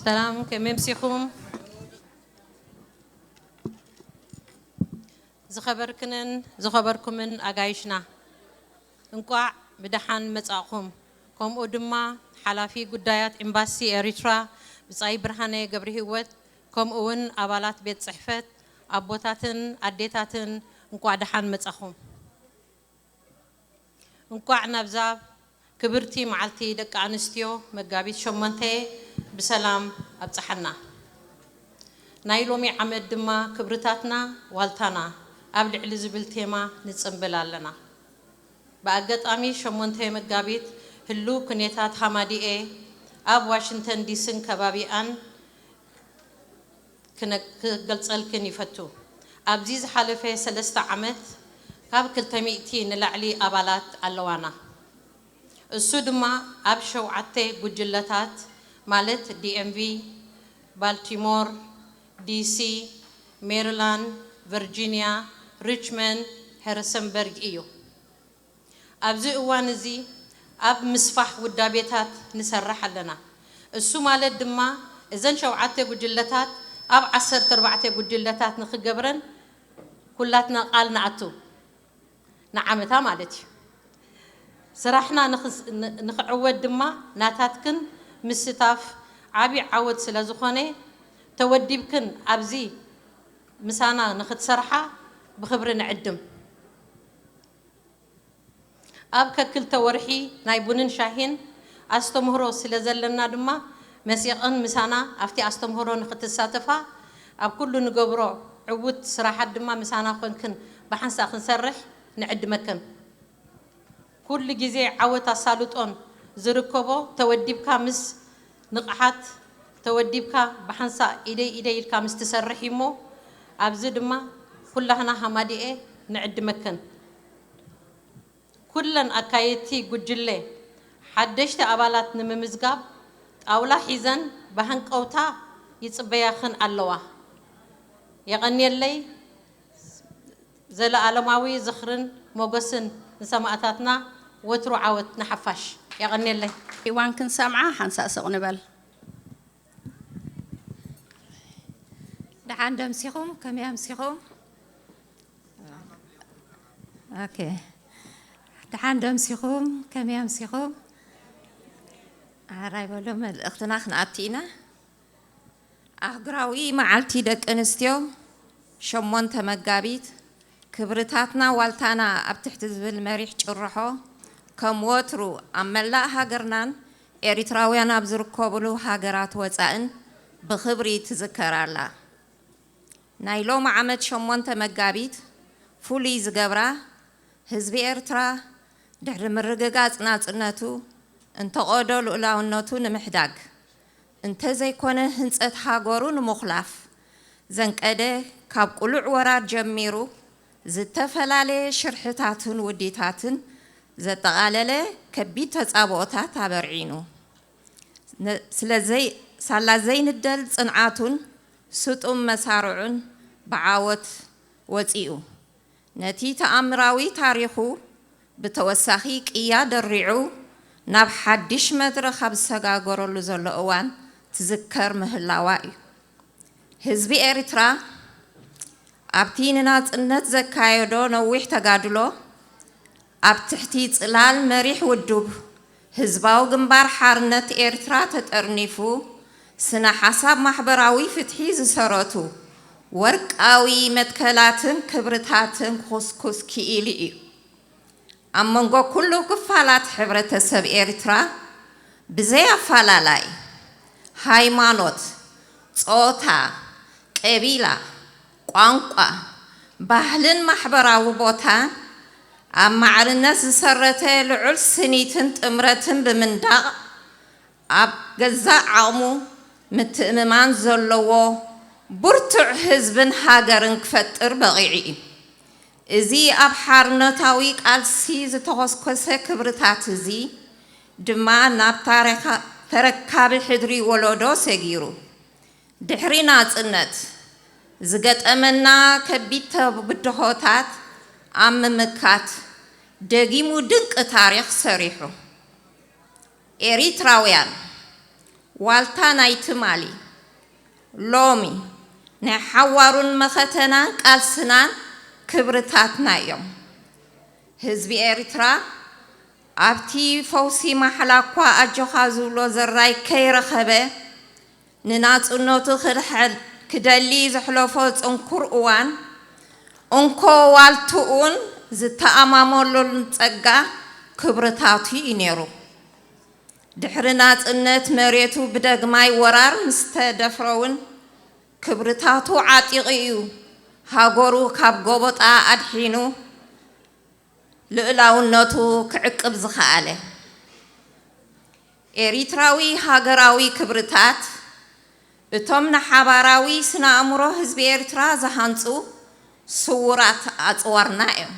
ሰላም፣ ከመይ ኣምሲኹም? ዝኸበርክንን ዝኸበርኩምን ኣጋይሽና፣ እንቋዕ ብደሓን መጻእኹም። ከምኡ ድማ ሓላፊ ጉዳያት ኤምባሲ ኤሪትራ ብጻይ ብርሃነ ገብረሂወት፣ ከምኡ እውን ኣባላት ቤት ጽሕፈት፣ ኣቦታትን ኣዴታትን፣ እንቋዕ ደሓን መጻኹም። እንቋዕ ናብዛ ክብርቲ መዓልቲ ደቂ ኣንስትዮ መጋቢት ሸሞንተ ብሰላም ኣብጽሓና። ናይ ሎሚ ዓመት ድማ ክብርታትና ዋልታና ኣብ ልዕሊ ዝብል ቴማ ንጽንብል ኣለና። ብኣጋጣሚ ሸሞንተ መጋቢት ህሉው ኩነታት ሃማዲኤ ኣብ ዋሽንግተን ዲስን ከባቢኣን ክነ-፣ ክገልጸልክን ይፈቱ። ኣብዚ ዝሓለፈ ሰለስተ ዓመት ካብ ክልተ ሚእቲ ንላዕሊ ኣባላት ኣለዋና። እሱ ድማ ኣብ ሸውዓተ ጉጅለታት ማለት ዲኤምቪ፣ ባልቲሞር፣ ዲሲ፣ ሜሪላንድ፣ ቨርጂኒያ፣ ሪችመንድ፣ ሃሪሰንበርግ እዩ። ኣብዚ እዋን እዚ ኣብ ምስፋሕ ውዳቤታት ንሰርሕ ኣለና። እሱ ማለት ድማ እዘን ሸውዓተ ጉጅለታት ኣብ ዓሰርተ ኣርባዕተ ጉጅለታት ንክገብረን ኩላትና ቃል ንኣቱ፣ ንዓመታ ማለት እዩ። ስራሕና ንኽስ-፣ ን-፣ ንኽዕወት ድማ ናታትክን ምስታፍ ዓቢ ዓወት ስለ ዝኾነ፣ ተወዲብክን ኣብዚ ምሳና ንኽትሰርሓ ብኽብሪ ንዕድም። ኣብ ከክልተ ወርሒ ናይ ቡንን ሻሂን ኣስተምህሮ ስለ ዘለና ድማ መሲቕን ምሳና ኣብቲ ኣስተምህሮ ንኽትሳተፋ፣ ኣብ ኩሉ ንገብሮ ዕዉት ስራሓት ድማ ምሳና ኮንክን ብሓንሳእ ክንሰርሕ ንዕድመክን። ኩሉ ግዜ ዓወት ኣሳልጦን ዝርከቦ ተወዲብካ ምስ ንቕሓት፣ ተወዲብካ ብሓንሳእ ኢደይ ኢደይ ኢልካ ምስ ትሰርሕ እዩሞ፣ ኣብዚ ድማ ኩላህና ሃማዲኤ ንዕድመክን። ኩለን ኣካየድቲ ጉጅለ ሓደሽቲ ኣባላት ንምምዝጋብ ጣውላ ሒዘን ብሃንቀውታ ይጽበያኽን ኣለዋ። የቐንየለይ። ዘለኣለማዊ ዝኽርን ሞገስን ንሰማእታትና፣ ወትሩ ዓወት ንሓፋሽ። የቐንየለይ። እዋን ክንሰምዓ ሓንሳእ ስቕ ንበል። ደሓን ደምሲኹም፣ ከመይ ኣምሲኹም? ኦኬ። ደሓን ደምሲኹም፣ ከመይ ኣምሲኹም? ኣራይ በሎ፣ መልእኽትና ክንኣቱ ኢና። ኣህጉራዊ መዓልቲ ደቂ ኣንስትዮ፣ ሸሞንተ መጋቢት፣ ክብርታትና ዋልታና ኣብ ትሕቲ ዝብል መሪሕ ጭርሖ፣ ከም ወትሩ ኣብ መላእ ሃገርናን ኤሪትራውያን ኣብ ዝርከቡሉ ሃገራት ወጻእን ብኽብሪ ትዝከር ኣላ። ናይ ሎሚ ዓመት ሸሞንተ መጋቢት ፍሉይ ዝገብራ፣ ህዝቢ ኤርትራ ድሕሪ ምርግጋጽ ናጽነቱ እንተቖዶ ልኡላውነቱ ንምሕዳግ እንተዘይኮነ ህንጸት ሃገሩ ንምኹላፍ ዘንቀደ፣ ካብ ቅሉዕ ወራር ጀሚሩ ዝተፈላለየ ሽርሕታትን ውዲታትን ዘጠቓለለ ከቢድ ተጻብኦታት ኣበርዒኑ። ነ-፣ ስለዘይ-፣ ሳላ ዘይንደል ጽንዓቱን ስጡም መሳርዑን ብዓወት ወጺኡ። ነቲ ተኣምራዊ ታሪኹ ብተወሳኺ ቅያ ደሪዑ ናብ ሓድሽ መድረኽ ኣብ ዝሰጋገረሉ ዘሎ እዋን ትዝከር ምህላዋ እዩ። ህዝቢ ኤርትራ ኣብቲ ንናጽነት ዘካየዶ ነዊሕ ተጋድሎ፣ ኣብ ትሕቲ ጽላል መሪሕ ውዱብ ህዝባዊ ግንባር ሓርነት ኤርትራ ተጠርኒፉ፣ ስነ ሓሳብ ማሕበራዊ ፍትሒ ዝሰረቱ ወርቃዊ መትከላትን ክብርታትን ክኹስኩስ ክኢሉ እዩ። ኣብ መንጎ ኩሉ ክፋላት ሕብረተሰብ ኤርትራ ብዘይ ኣፈላላይ፣ ሃይማኖት፣ ጾታ፣ ቀቢላ፣ ቋንቋ፣ ባህልን ማሕበራዊ ቦታን ኣብ ማዕርነት ዝሰረተ ልዑል ስኒትን ጥምረትን ብምንዳቕ፣ ኣብ ገዛእ ዓቕሙ ምትእምማን ዘለዎ ብርቱዕ ህዝብን ሃገርን ክፈጥር በቒዑ እዩ። እዚ ኣብ ሓርነታዊ ቃልሲ ዝተኾስኮሰ ክብርታት እዚ ድማ ናብ ታሪኻ-፣ ተረካቢ ሕድሪ ወለዶ ሰጊሩ፣ ድሕሪ ናጽነት ዝገጠመና ከቢድ ተብድሆታት ኣብ ምምካት ደጊሙ ድንቂ ታሪኽ ሰሪሑ። ኤሪትራውያን፣ ዋልታ ናይ ትማሊ፣ ሎሚ፣ ናይ ሓዋሩን መኸተናን ቃልስናን ክብርታትና እዮም። ህዝቢ ኤርትራ ኣብቲ ፈውሲ ማሕላ እኳ ኣጆኻ ዝብሎ ዘራይ ከይረኸበ፣ ንናጽነቱ ክድሕል ክደሊ ዘሕለፎ ጽንኩር እዋን፣ እንኮ ዋልትኡን ዝተኣማመለሉን ጸጋ ክብርታቱ እዩ ነይሩ። ድሕሪ ናጽነት መሬቱ ብደግማይ ወራር ምስ ተደፍረውን ክብርታቱ ዓጢቑ እዩ ሃገሩ ካብ ጎበጣ ኣድሒኑ ልኡላውነቱ ክዕቅብ ዝኸኣለ። ኤሪትራዊ ሃገራዊ ክብርታት እቶም ንሓባራዊ ስነ ኣእምሮ ህዝቢ ኤርትራ ዝሃንጹ ስዉራት ኣጽዋርና እዮም።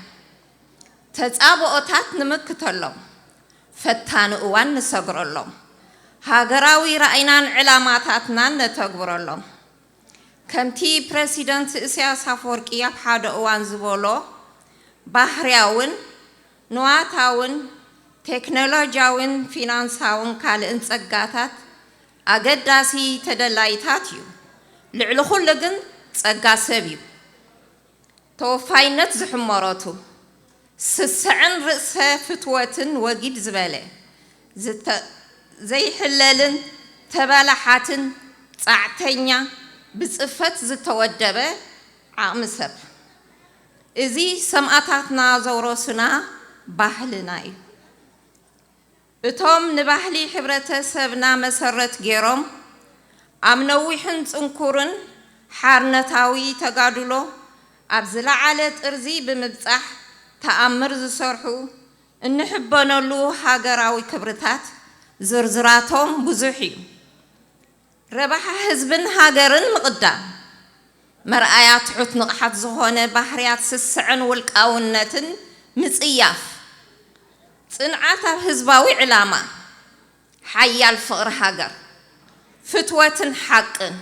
ተጻብኦታት ንምክተሎም፣ ፈታኒ እዋን ንሰግረሎም፣ ሃገራዊ ራእይናን ዕላማታትናን ነተግብረሎም። ከምቲ ፕረሲደንት እስያስ ኣፈወርቂ ኣብ ሓደ እዋን ዝበሎ፣ ባህርያውን ንዋታውን ቴክኖሎጂያውን ፊናንሳውን ካልእን ጸጋታት ኣገዳሲ ተደላይታት እዩ። ልዕሊ ኩሉ ግን ጸጋ ሰብ እዩ። ተወፋይነት ዝሕመረቱ፣ ስስዕን ርእሰ ፍትወትን ወጊድ ዝበለ፣ ዝተ-፣ ዘይሕለልን ተባላሓትን ጻዕተኛ፣ ብጽፈት ዝተወደበ ዓቕሚ ሰብ። እዚ ሰማእታትና ዘውረሱና ባህልና እዩ። እቶም ንባህሊ ሕብረተሰብና መሰረት ገይሮም ኣብ ነዊሕን ጽንኩርን ሓርነታዊ ተጋድሎ ኣብ ዝለዓለ ጥርዚ ብምብጻሕ ተኣምር ዝሰርሑ እንሕበነሉ ሃገራዊ ክብርታት ዝርዝራቶም ብዙሕ እዩ። ረብሓ ህዝብን ሃገርን ምቕዳም፣ መርኣያ ትሑት ንቕሓት ዝኾነ ባህርያት ስስዕን ውልቃውነትን ምጽያፍ፣ ጽንዓት ኣብ ህዝባዊ ዕላማ፣ ሓያል ፍቕሪ ሃገር፣ ፍትወትን ሓቅን፣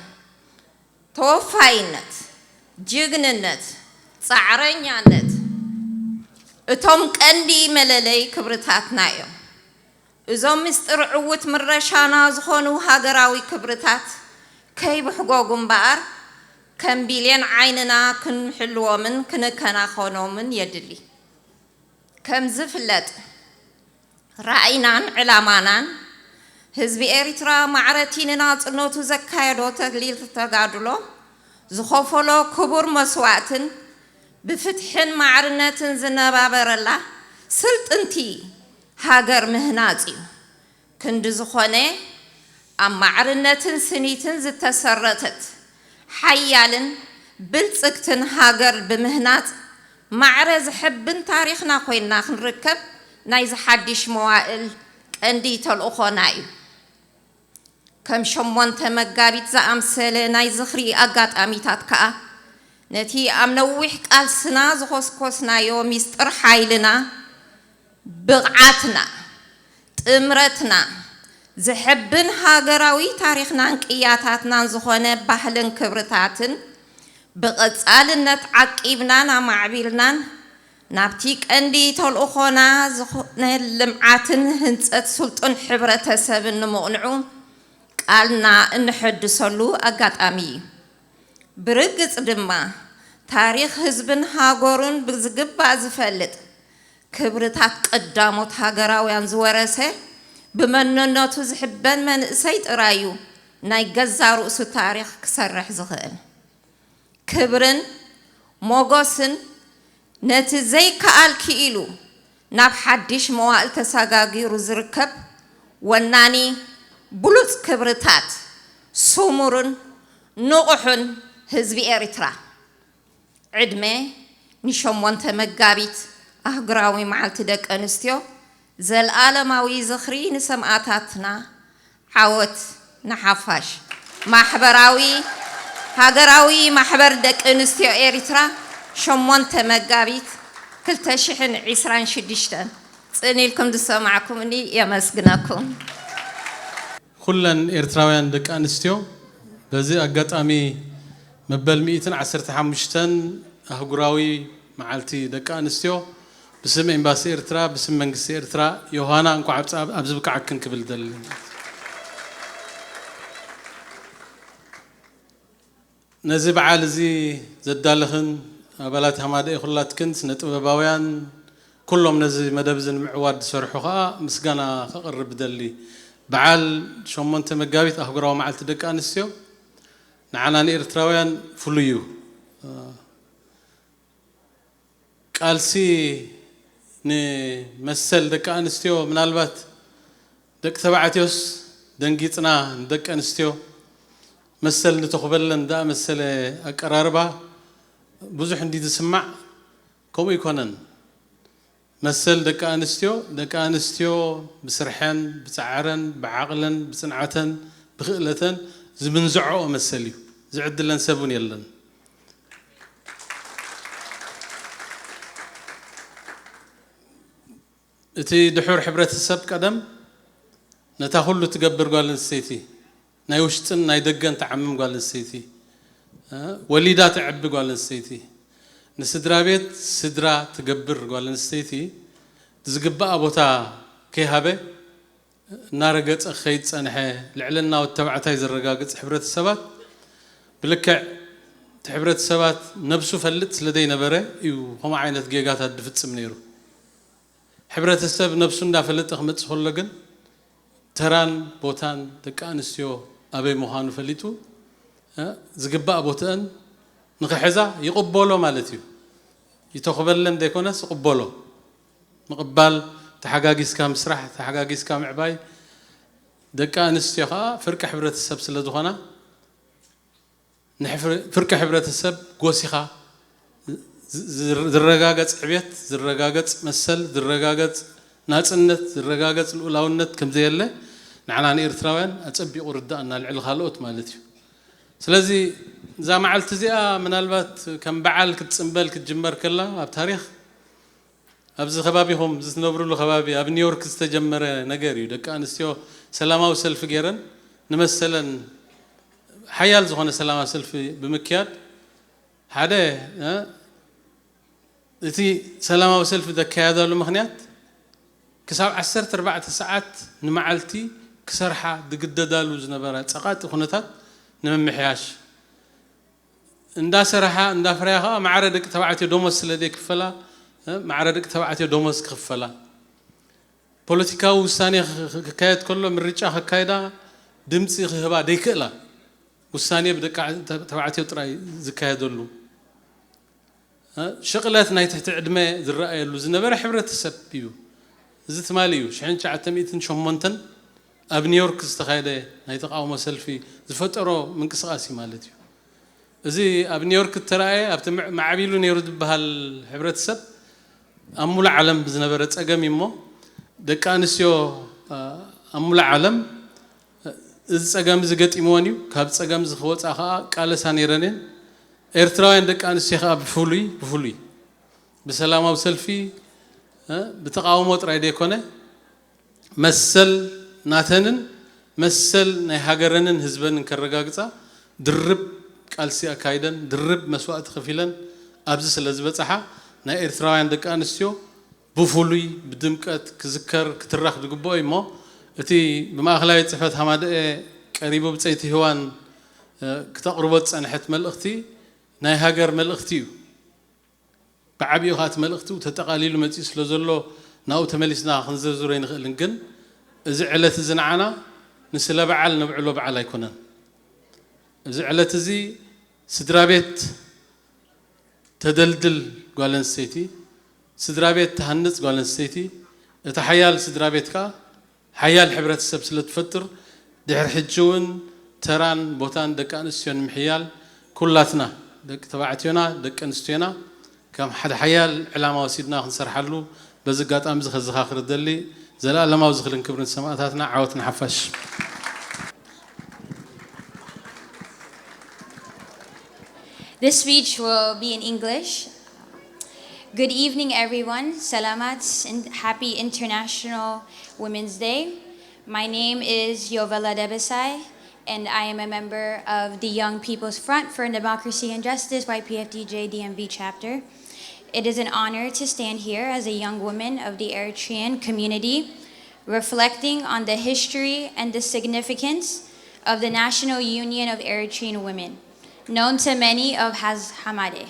ተወፋይነት፣ ጅግንነት፣ ጻዕረኛነት፣ እቶም ቀንዲ መለለይ ክብርታትና እዮም። እዞም ምስጢር ዕውት ምረሻና ዝኾኑ ሃገራዊ ክብርታት ከይብሕጎጉ እምበኣር፣ ከም ብሌን ዓይንና ክንሕልዎምን ክንከናኸኖምን የድሊ። ከም ዝፍለጥ፣ ራእይናን ዕላማናን፣ ህዝቢ ኤርትራ ማዕረቲ ንናጽነቱ ዘካየዶ ተግሊል ተጋድሎ፣ ዝኸፈሎ ክቡር መስዋእትን ብፍትሕን ማዕርነትን ዝነባበረላ ስልጥንቲ ሃገር ምህናጽ እዩ። ክንዲ ዝኾነ፣ ኣብ ማዕርነትን ስኒትን ዝተሰረተት ሓያልን ብልጽግትን ሃገር ብምህናጽ፣ ማዕረ ዘሐብን ታሪኽና ኮይና ክንርከብ ናይዚ ሓድሽ መዋእል ቀንዲ ተልእኾና እዩ። ከም ሸሞንተ መጋቢት ዝኣምሰለ ናይ ዝኽሪ ኣጋጣሚታት ከኣ፣ ነቲ ኣብ ነዊሕ ቃልስና ዝኾስኮስናዮ ሚስጥር ሓይልና፣ ብቕዓትና፣ ጥምረትና፣ ዘሐብን ሃገራዊ ታሪኽናን ቅያታትናን ዝኾነ ባህልን ክብርታትን ብቐጻልነት ዓቂብናን ኣማዕቢልናን ናብቲ ቀንዲ ተልእኾና ዝኾነ ልምዓትን ህንጸት ስልጡን ሕብረተሰብን ንምቕንዑ ቃልና እንሐድሰሉ ኣጋጣሚ እዩ። ብርግጽ ድማ ታሪኽ ህዝብን ሃገሩን ብዝግባእ ዝፈልጥ ክብርታት ቀዳሞት ሃገራውያን ዝወረሰ ብመንነቱ ዝሕበን መንእሰይ ጥራይ እዩ ናይ ገዛ ርእሱ ታሪኽ ክሰርሕ ዝኽእል። ክብርን ሞጎስን ነቲ ዘይከኣል ክኢሉ ናብ ሓድሽ መዋእል ተሰጋጊሩ ዝርከብ ወናኒ ብሉጽ ክብርታት ስሙርን ንቑሕን ህዝቢ ኤርትራ። ዕድመ ንሸሞንተ መጋቢት ኣህጉራዊ መዓልቲ ደቂ ኣንስትዮ። ዘልኣለማዊ ዝኽሪ ንሰማእታትና። ዓወት ንሓፋሽ። ማሕበራዊ ሃገራዊ ማሕበር ደቂ ኣንስትዮ ኤርትራ፣ ሸሞንተ መጋቢት ክልተ ሽሕን ዕስራን ሽዱሽተን። ጽን ኢልኩም ዝሰማዕኩምኒ የመስግነኩም። ኩለን ኤርትራውያን ደቂ ኣንስትዮ በዚ ኣጋጣሚ መበል ሚእትን ዓሰርተ ሓሙሽተን ኣህጉራዊ መዓልቲ ደቂ ኣንስትዮ ብስም ኤምባሲ ኤርትራ፣ ብስም መንግስቲ ኤርትራ፣ ዮሃና እንኳዕ ኣብጽኣ-፣ ኣብዚ ብቅዓክን ክብል ደሊ። ነዚ በዓል እዚ ዘዳለኽን ኣባላት ሃማደኤ ኩላትክን ስነ ጥበባውያን ኩሎም ነዚ መደብ እዚ ንምዕዋድ ዝሰርሑ ኸኣ ምስጋና ከቕርብ እደሊ። በዓል ሸሞንተ መጋቢት ኣህጉራዊ መዓልቲ ደቂ ኣንስትዮ ንዓና ንኤርትራውያን ፍሉይ እዩ። ቃልሲ ንመሰል ደቂ ኣንስትዮ ምናልባት ደቂ ተባዕትዮስ ደንጊጽና ንደቂ ኣንስትዮ መሰል ንተኹበለን ዝኣመሰለ ኣቀራርባ ብዙሕ እንዲ ዝስማዕ ከምኡ ኣይኮነን። መሰል ደቂ ኣንስትዮ ደቂ ኣንስትዮ ብስርሐን ብጻዕረን ብዓቕለን ብጽንዓተን ብክእለተን ዝምንዝዐኦ መሰል እዩ። ዝዕድለን ሰብ እውን የለን። እቲ ድሑር ሕብረተሰብ ቀደም ነታ ኩሉ ትገብር ጓል ኣንስተይቲ ናይ ውሽጥን ናይ ደገን ትዓምም ጓል ኣንስተይቲ ወሊዳ ተዕቢ ጓል ኣንስተይቲ ንስድራ ቤት ስድራ ትገብር ጓል ኣንስተይቲ ዝግባኣ ቦታ ከይሃበ እናረገጸ ክኸይድ ጸንሐ። ልዕልና ወተባዕታይ ዘረጋግጽ ሕብረተሰባት ብልክዕ እቲ ሕብረተሰባት ነብሱ ፈልጥ ስለ ዘይነበረ እዩ ከምኡ ዓይነት ጌጋታት ዝፍጽም ነይሩ። ሕብረተሰብ ነብሱ እንዳፈለጠ ክመጽእ ከሎ ግን ተራን ቦታን ደቂ ኣንስትዮ ኣበይ ምዃኑ ፈሊጡ ዝግባእ ቦትአን ንኽሕዛ ይቕበሎ ማለት እዩ። ይተኽበለን ዘይኮነስ ይቕበሎ። ምቕባል፣ ተሓጋጊዝካ ምስራሕ፣ ተሓጋጊዝካ ምዕባይ፣ ደቂ ኣንስትዮ ከዓ ፍርቂ ሕብረተሰብ ስለ ዝኾና ንፍርቂ ሕብረተሰብ ጎሲኻ ዝረጋገፅ ዕቤት፣ ዝረጋገፅ መሰል፣ ዝረጋገፅ ናፅነት፣ ዝረጋገፅ ልኡላውነት ከምዘየለ ንዓና ንኤርትራውያን ኣፀቢቑ ርዳእና ልዕሊ ካልኦት ማለት እዩ። ስለዚ እዛ መዓልቲ እዚኣ ምናልባት ከም በዓል ክትፅምበል ክትጅመር ከላ ኣብ ታሪኽ ኣብዚ ከባቢኹም ዝትነብሩሉ ከባቢ ኣብ ኒውዮርክ ዝተጀመረ ነገር እዩ። ደቂ ኣንስትዮ ሰላማዊ ሰልፊ ገይረን ንመሰለን ሓያል ዝኾነ ሰላማዊ ሰልፊ ብምክያድ ሓደ እቲ ሰላማዊ ሰልፊ ዘካየዳሉ ምኽንያት ክሳብ ዓሰርተ ኣርባዕተ ሰዓት ንመዓልቲ ክሰርሓ ዝግደዳሉ ዝነበራ ጸቓጢ ኩነታት ንምምሕያሽ እንዳሰርሓ እንዳፍረያ ከዓ ማዕረ ደቂ ተባዕትዮ ደሞዝ ስለ ዘይክፈላ ማዕረ ደቂ ተባዕትዮ ደሞዝ ክኽፈላ ፖለቲካዊ ውሳኔ ክካየድ ከሎ ምርጫ ከካይዳ ድምፂ ክህባ ደይክእላ ውሳኔ ብደቂ ተባዕትዮ ጥራይ ዝካየደሉ ሽቕለት ናይ ትሕቲ ዕድመ ዝረኣየሉ ዝነበረ ሕብረተሰብ እዩ። እዚ ትማሊ እዩ ሽሕን ትሽዓተ ሚእትን ሸሞንተን ኣብ ኒውዮርክ ዝተኻየደ ናይ ተቃውሞ ሰልፊ ዝፈጠሮ ምንቅስቃስ እዩ ማለት እዩ። እዚ ኣብ ኒውዮርክ እተረኣየ ኣብቲ ማዕቢሉ ነይሩ ዝበሃል ሕብረተሰብ ኣብ ሙሉእ ዓለም ዝነበረ ጸገም እዩ እሞ ደቂ ኣንስትዮ ኣብ ሙሉእ ዓለም እዚ ጸገም እዚ ገጢምወን እዩ። ካብ ጸገም እዚ ክወጻ ከኣ ቃለሳ ነይረን እየን። ኤርትራውያን ደቂ ኣንስትዮ ከኣ ብፍሉይ ብፍሉይ ብሰላማዊ ሰልፊ ብተቃውሞ ጥራይ ዘይኮነ መሰል ናተንን መሰል ናይ ሃገረንን ህዝበንን ከረጋግጻ ድርብ ቃልሲ ኣካይደን ድርብ መስዋእቲ ከፊለን ኣብዚ ስለ ዝበጽሓ ናይ ኤርትራውያን ደቂ ኣንስትዮ ብፍሉይ ብድምቀት ክዝከር ክትረኽ ዝግብኦ እዩ እሞ እቲ ብማእኸላይ ጽሕፈት ሃማደኤ ቀሪቡ ብጸይቲ ህዋን ክተቕርቦ ዝጸንሐት መልእኽቲ ናይ ሃገር መልእኽቲ እዩ። ብዓቢኡ ከዓ እቲ መልእኽቲ ተጠቓሊሉ መፂኡ ስለ ዘሎ ናብኡ ተመሊስና ክንዝርዝሮ ኣይንኽእልን። ግን እዚ ዕለት እዚ ንዓና ንስለ በዓል ነብዕሎ በዓል ኣይኮነን። እዚ ዕለት እዚ ስድራ ቤት ተደልድል ጓል ኣንስተይቲ፣ ስድራ ቤት ትሃንፅ ጓል ኣንስተይቲ፣ እቲ ሓያል ስድራ ቤት ከዓ ሓያል ሕብረተሰብ ስለ ትፈጥር ድሕሪ ሕጂ እውን ተራን ቦታን ደቂ ኣንስትዮ ንምሕያል ኩላትና ደቂ ተባዕትዮና ደቂ ኣንስትዮና ከም ሓደ ሓያል ዕላማ ወሲድና ክንሰርሓሉ በዚ ኣጋጣሚ እዚ ከዘኻኽር እደሊ። ዘለኣለማዊ ዝኽርን ክብርን ሰማእታትና። ዓወት ንሓፋሽ። This speech will be in English. Good evening, everyone. Salamat and happy International Women's Day. My name is Yovela Debesai, and I am a member of the Young People's Front for Democracy and Justice, Y P F D J D M V chapter. It is an honor to stand here as a young woman of the Eritrean community, reflecting on the history and the significance of the National Union of Eritrean Women. known to many of as Hamade.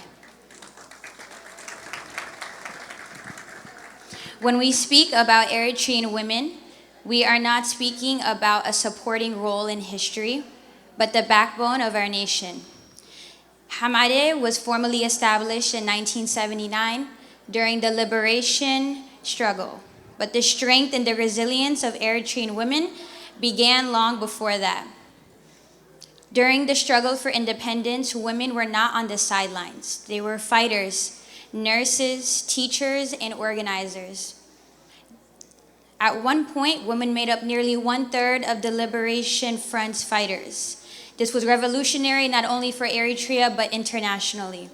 When we speak about Eritrean women, we are not speaking about a supporting role in history, but the backbone of our nation. Hamade was formally established in nineteen seventy-nine during the liberation struggle, but the strength and the resilience of Eritrean women began long before that. During the struggle for independence, women were not on the sidelines. They were fighters, nurses, teachers, and organizers. At one point, women made up nearly one third of the Liberation Front's fighters. This was revolutionary not only for Eritrea but internationally.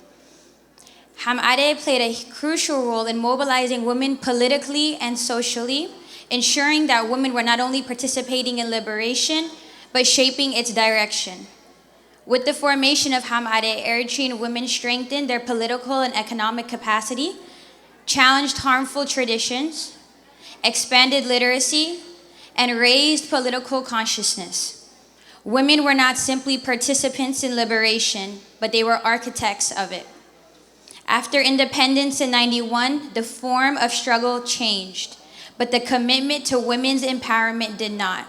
Hamade played a crucial role in mobilizing women politically and socially, ensuring that women were not only participating in liberation but shaping its direction. With the formation of Hamade, Eritrean women strengthened their political and economic capacity, challenged harmful traditions, expanded literacy, and raised political consciousness. Women were not simply participants in liberation, but they were architects of it. After independence in ninety-one, the form of struggle changed, but the commitment to women's empowerment did not.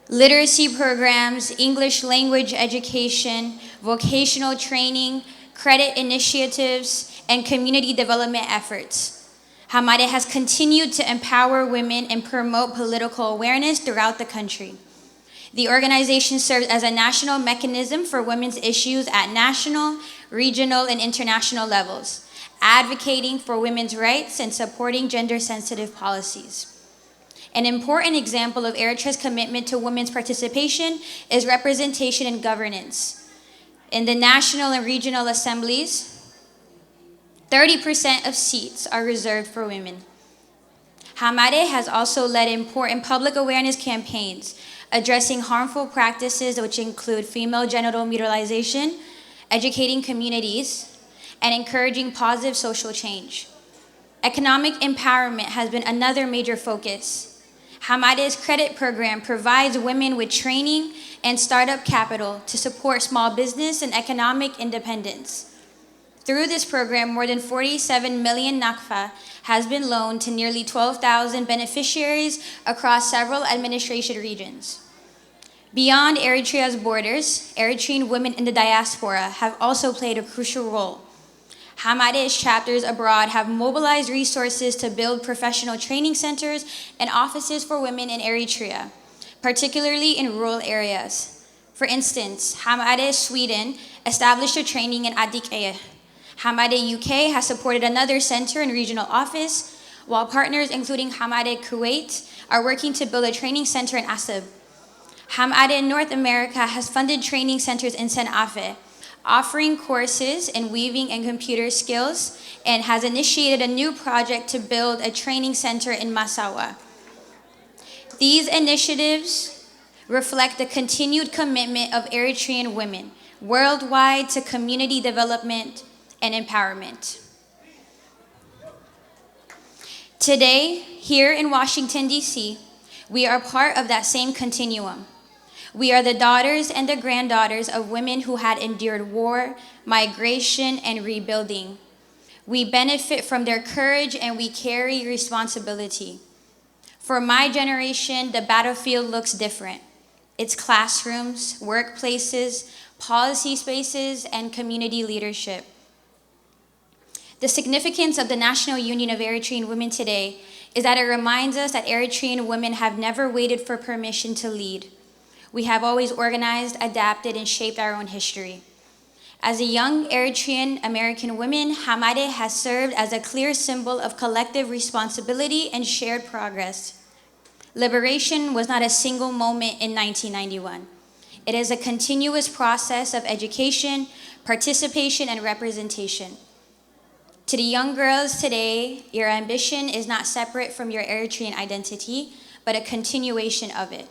Literacy programs, English language education, vocational training, credit initiatives, and community development efforts. Hamade has continued to empower women and promote political awareness throughout the country. The organization serves as a national mechanism for women's issues at national, regional, and international levels, advocating for women's rights and supporting gender sensitive policies. An important example of Eritrea's commitment to women's participation is representation in governance. In the national and regional assemblies, thirty percent of seats are reserved for women. Hamade has also led important public awareness campaigns addressing harmful practices, which include female genital mutilization, educating communities, and encouraging positive social change. Economic empowerment has been another major focus. Hamade's credit program provides women with training and startup capital to support small business and economic independence. Through this program, more than forty-seven million nakfa has been loaned to nearly twelve thousand beneficiaries across several administration regions. Beyond Eritrea's borders, Eritrean women in the diaspora have also played a crucial role. Hamade's chapters abroad have mobilized resources to build professional training centers and offices for women in Eritrea, particularly in rural areas. For instance, Hamade Sweden established a training in Adik Eye. Hamade U K has supported another center and regional office, while partners including Hamade Kuwait are working to build a training center in Asab. Hamade North America has funded training centers in Senafe, offering courses in weaving and computer skills, and has initiated a new project to build a training center in Massawa. These initiatives reflect the continued commitment of Eritrean women worldwide to community development and empowerment. Today, here in Washington, D C, we are part of that same continuum. We are the daughters and the granddaughters of women who had endured war, migration, and rebuilding. We benefit from their courage and we carry responsibility. For my generation, the battlefield looks different. It's classrooms, workplaces, policy spaces, and community leadership. The significance of the National Union of Eritrean Women today is that it reminds us that Eritrean women have never waited for permission to lead. We have always organized, adapted, and shaped our own history. As a young Eritrean American woman, Hamade has served as a clear symbol of collective responsibility and shared progress. Liberation was not a single moment in nineteen ninety-one. It is a continuous process of education, participation, and representation. To the young girls today, your ambition is not separate from your Eritrean identity, but a continuation of it.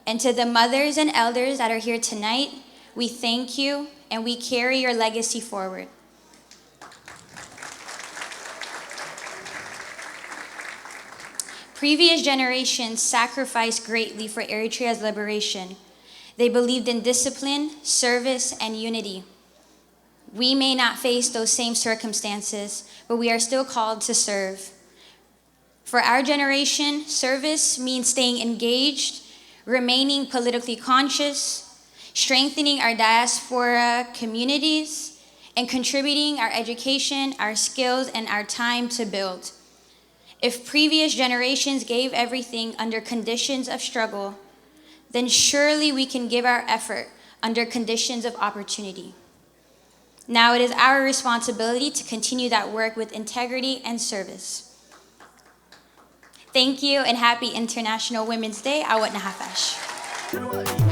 And to the mothers and elders that are here tonight, we thank you and we carry your legacy forward. Previous generations sacrificed greatly for Eritrea's liberation. They believed in discipline, service, and unity. We may not face those same circumstances, but we are still called to serve. For our generation, service means staying engaged, remaining politically conscious, strengthening our diaspora communities, and contributing our education, our skills, and our time to build. If previous generations gave everything under conditions of struggle, then surely we can give our effort under conditions of opportunity. Now it is our responsibility to continue that work with integrity and service. Thank you and happy International Women's Day. Awat Nahafash.